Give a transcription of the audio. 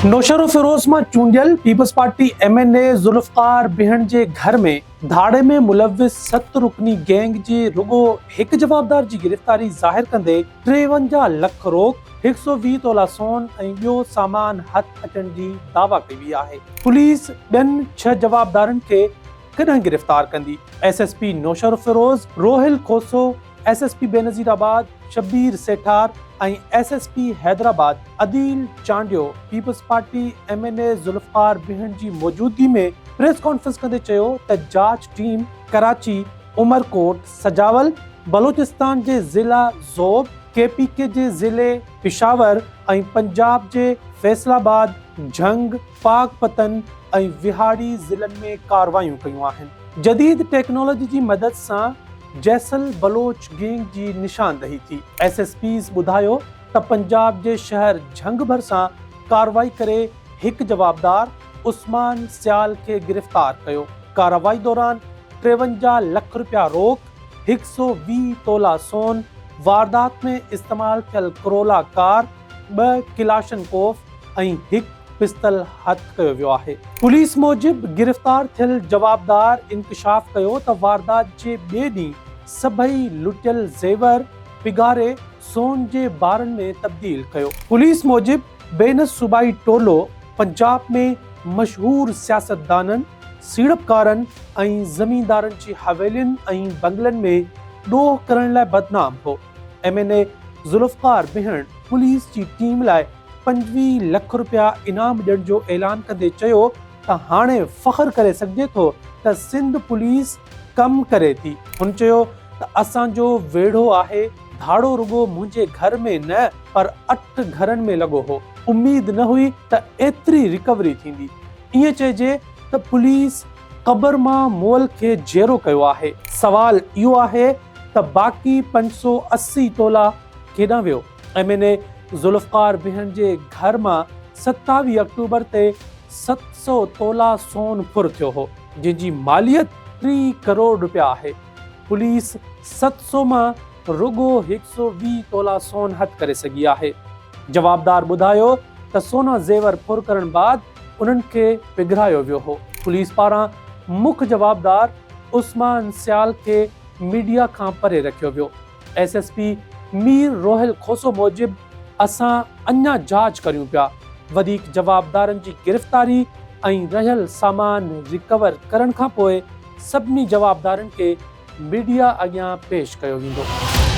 نوشهروفيروز مان چونڊيل Peoples Party M N A Zulfiqar Behan جي گهر ۾ ڌاڙي ۾ ملوث ست رڪني گينگ جي رڳو هڪ جوابدار جي گرفتاري ظاهر ڪندي 53 لک روڪ، 120 تولا سون ۽ ٻيو سامان هٿ اچڻ جي دعويٰ ڪئي وئي آهي. پوليس ٻين ڇهه جوابدارن کي ڪڏهن گرفتار ڪندي؟ S S P Naushahro Feroze Rohail Khoso, S S P Benazirabad Shabbir Sethar ۽ S S P Hyderabad Adeel Chandio Peoples Party M N A Zulfiqar Behan جي موجودگي ۾ پريس ڪانفرنس ڪندي چيو ته جاچ ٽيم ڪراچي، عمرڪوٽ، سجاول، بلوچستان جي ضلع زوب، ڪي پي ڪي جي ضلعي پشاور ۽ پنجاب جي فيصل آباد، جهنگ، پاڪ پتن ۽ وهاڙي ضلعن ۾ ڪارروايون ڪيون آهن. جديد ٽيڪنالاجي جي مدد سان جيسل بلوچ گينگ جي نشاندهي ٿي. ايس ايس پيز ٻڌايو ته پنجاب جي شهر جهنگ ڀرسان ڪارروائي ڪري هڪ جوابدار عثمان سيال کي گرفتار ڪيو. ڪارروائي دوران 53 لک رپيا روڪ، 120 تولا سون، واردات ۾ استعمال ٿيل ڪرولا ڪار، ٻه ڪلاشنڪوف ۽ هڪ پستل هٿ ڪيو ويو آهي. پوليس موجب گرفتار ٿيل جوابدار انڪشاف ڪيو ته واردات جي ٻئي ڏينهن سڀئي لٽيل زيور پگهاري سون جي بارن ۾ تبديل ڪيو. پوليس موجب بين الصوبائي ٽولو پنجاب ۾ مشهور سياستدانن، سيڙپڪارن ۽ زميندارن جي حويلين ۽ بنگلن ۾ ڏوهه ڪرڻ لاء بدنام هو. M N A Zulfiqar Behan police جي ٽيم لاء 25 لک رپيا انعام ڏيڻ جو اعلان ڪندي چيو ته هاڻي فخر ڪري سگهجي ٿو ته سنڌ پوليس ڪم ڪري ٿي. هن چيو ته اسان جو ويڙهو آهي، ڌاڙو رڳو منهنجي گهر ۾ نه پر اٺ گهرن ۾ لڳو هو، اميد نه هئي ته ايتري رڪوري ٿيندي. ائين چئجي ته پوليس قبر مان مئل کي جيئرو ڪيو آهي. سوال اهو آهي ته باقي 580 تولا ڪيڏانهن ويو؟ M N A Zulfiqar Behan جي گهر مان 27 آڪٽوبر تي 700 تولا سون ڦر ٿيو هو، جنهن جي ماليت ٽي ڪروڙ رپيا آهي. پوليس 700 مان رڳو 120 تولا سون هٿ ڪري سگهي آهي. جوابدار ٻڌايو ته سونا زيور ڦر ڪرڻ بعد انهن کي پگهرايو ويو هو. پوليس پاران مک جوابدار عثمان سيال کي ميڊيا کان پري رکيو ويو. S S P Mir Rohail Khoso موجب اسان اڃا جاچ ڪريون پيا، وڌيڪ جوابدارن جي گرفتاري ۽ رهيل سامان ريڪور ڪرڻ کانپوء سڀني جوابدارن کي ميڊيا اڳيان پيش ڪيو ويندو.